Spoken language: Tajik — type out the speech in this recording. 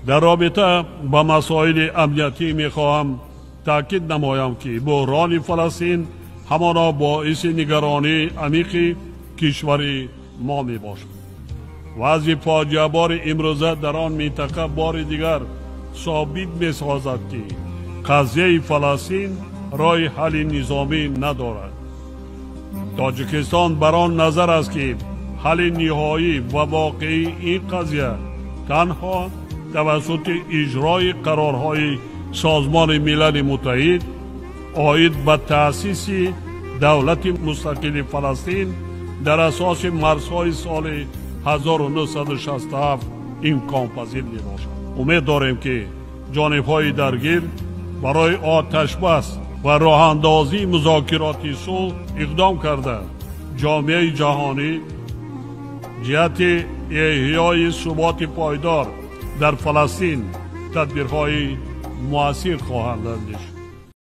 Дар робита ба масоили амниятӣ мехоҳам таъкид намоям, ки буҳрони Фаластин ҳамоно боиси нигаронии амиқи кишвари мо мебошад. Вазъи фоҷиабори имрӯза дар он минтақа бори дигар собит месозад, ки қазияи Фаластин роҳи ҳалли низомӣ надорад. Тоҷикистон бар он назар аст, ки ҳалли ниҳоӣ ва воқеии ин қазия танҳо тавассути иҷрои қарорҳои Созмони Милали Муттаҳид оид ба таъсиси давлати мустақили Фаластин дар асоси марзҳои соли 1967 имконпазир мебошад. Умед дорем, ки ҷонибҳои даргир барои оташбас ва роҳандозии музокироти сулҳ иқдом карда, ҷомеаи ҷаҳонӣ ҷиҳати эҳёи суботи пойдор дар Фаластин тадбирҳои муассир хоҳанд андешид.